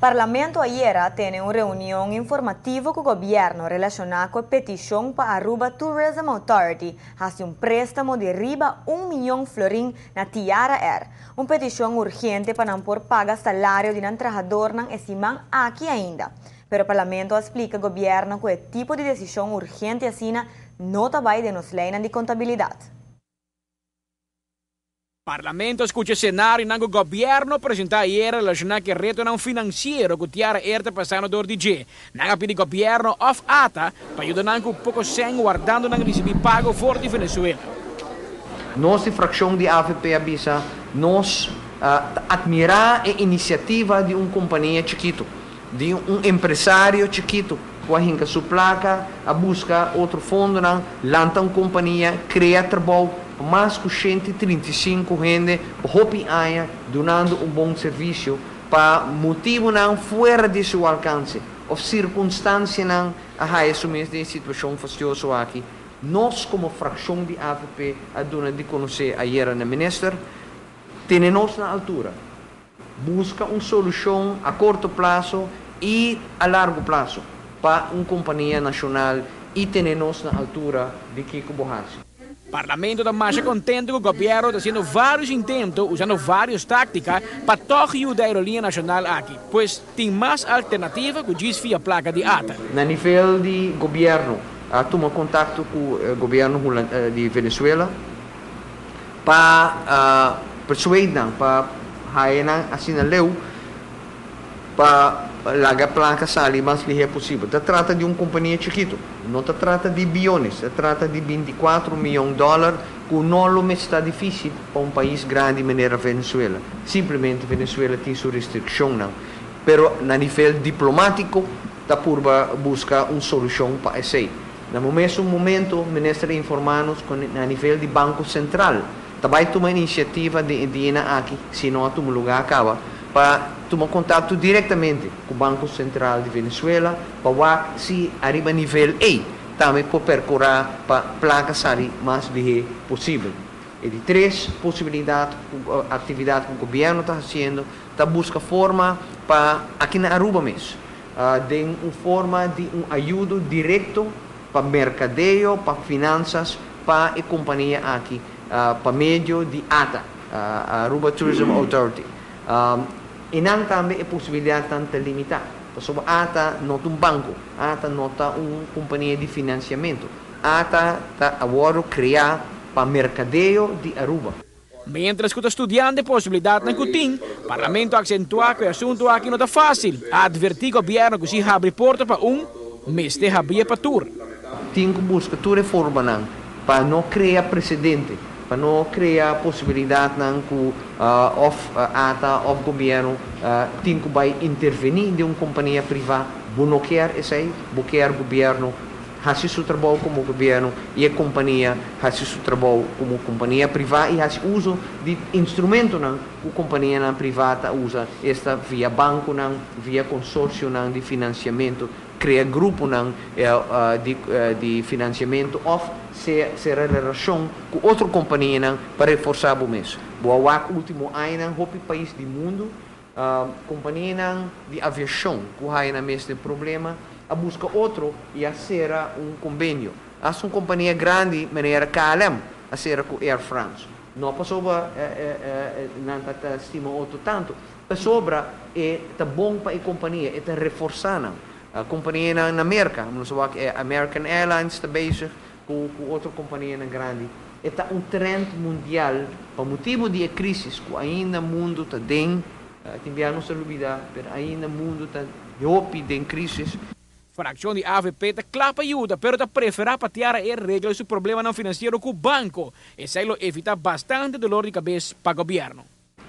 Parlamento ayera a tene un reunion informativo cu gobierno relaciona cu e peticion pa Aruba Tourism Authority haci un prestamo di riba un miyon florin na Tiara Air. Un peticion urgente pa nan por paga salario di nan trahadornan e siman aki ainda. Pero Parlamento a splica gobierno cu e tipo di decision urgente asina no ta bay den nos leynan di contabilidad. Parlamento a scucha scenarionan cu gobierno a presenta ayera relaciona cu e retonan financiero cu Tiara Air ta pasando door di dje. Nan a pidi gobierno of ata pa yuda nan cu poco cen wardando nan ricibi pago for di Venezuela. Nos di fraccion di avp a bisa nos ta admira e iniciativa di un compania chikito, di un empresario chikito cu a hinca su placa, a busca otro fondonan, lanta un compania, crea trabou pa mas cu 135 hende pa hopi aña, dunando un bon servicio pa motibonan fuera di su alcance of circunstancianan a haya su mes den e situacion fastioso aki. Nos como fraccion di avp a duna di conoce ayera na minister, tene nos na altura. Busca un solucion a corto plazo y a largo plazo pa un compania nacional y tene nos na altura di kico bo haci. Parlamento ta masha contento cu gobierno ta haciendo varios intento, usando varios tactica pa toch yuda e aerolinea nacional aki, pues tin mas alternativa cu djis fia placa di ATA. Na nivel di gobierno a tuma contacto cu gobierno di Venezuela pa persuade nan pa haya nan asina leu pa laga placa sali mas lihe posibel. Ta trata di un compania chikito, no ta trata di biyones, ta trata di 24 miyon dollar cu no lo mester ta dificil pa un pais grandi manera Venezuela. Simplemente Venezuela tin su restriccionnan, pero na nivel diplomatico ta purba busca un solucion pa esey. Na mesun momento, minister a informa nos cu na nivel di Banco Central ta bay tuma iniciativa den e dianan aki, si no a tuma lugar caba, pa tuma contacto directamente cu Banco Central di Venezuela pa wak si ariba nivel ey tambe por percura pa placa sali mas lihe posibel. E di tres posibilidad cu actividad cu gobierno ta haciendo ta busca forma pa aki na Aruba mes, den un forma di un ayudo directo pa mercadeo, pa finanzas, pa e compania aki, pa medio di ATA, Aruba Tourism Authority. Y nan tambe e posibilidadnan ta limita. Pasobra ATA no ta un banco, ATA no ta un compania di financiamento. ATA ta awor crea pa mercadeo di Aruba. Mientras cu ta studiando e posibilidadnan cu tin, Parlamento a accentua cu e asunto aki no ta facil. A adverti gobierno cu si habri porta pa un, mester habrie pa tur. Tin cu busca tur e formanan pa no crea precedente, pa no crea posibilidadnan cu of ATA of gobierno tin cu bay interveni den un compania priva. Bo no kier esey, bo kier gobierno haci su trabou como gobierno y e compania haci su trabou como compania priva y haci uso di instrumentonan cu companianan priva ta usa, esta via banconan, via consorcionan di financiamento, crea gruponan di financiamento of cera relacion cu otro companianan pa reforsa bo mes. Bo a wak ultimo añanan hopi pais di mundo, companianan di aviacion cu haya nan mes den problema, a busca otro y a cera un convenio. Hasta un compania grandi manera KLM a cera cu Air France. No pasobra nan ta stima otro tanto, pasobra e ta bon pa e compania, e ta reforsa nan. Companianan na Merca, nos a wak American Airlines ta bezig cu otro companianan grandi. E ta un trend mundial pa motibo di e crisis cu ainda mundo ta den, tin bia nos ta lubida, pero ainda mundo ta hopi den crisis. Fraccion di avp ta cla pa yuda, pero ta prefera pa Tiara Air regla su problemanan financiero cu banco. Esey lo evita bastante dolor di cabes pa gobierno.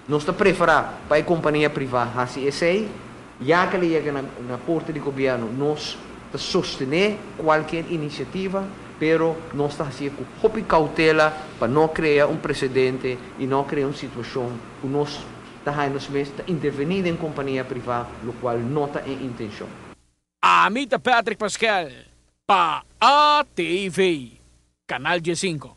Nos ta prefera pa e compania priva haci esey, ya cu el a yega na porta di gobierno, nos ta sostene cualkier iniciativa, pero nos ta haci cu hopi cautela pa no crea un precedente y no crea un situacion cu nos ta haya nos mes ta interveni den compania priva, locual no ta e intencion. Ami ta Patrick Pascal pa ATV, Canal 15.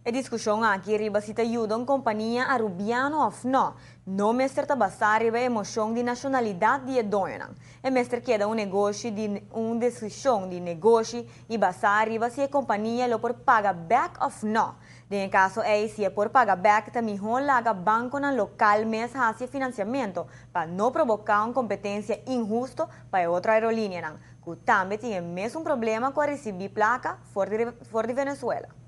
E discusion aki riba si ta yuda un compania Arubiano of no, no mester ta basa riba emocion di nacionalidad di e doñonan. E mester keda un negoshi di un decision di negoshi y basa riba si e compania lo por paga back of no. Den caso ey, si e por paga back, ta miho laga banconan local mes haci financiamento pa no provoca un competencia inhusto pa otro aerolineanan, cu tambe tin e mesun problema cu ricibi placa for di Venezuela.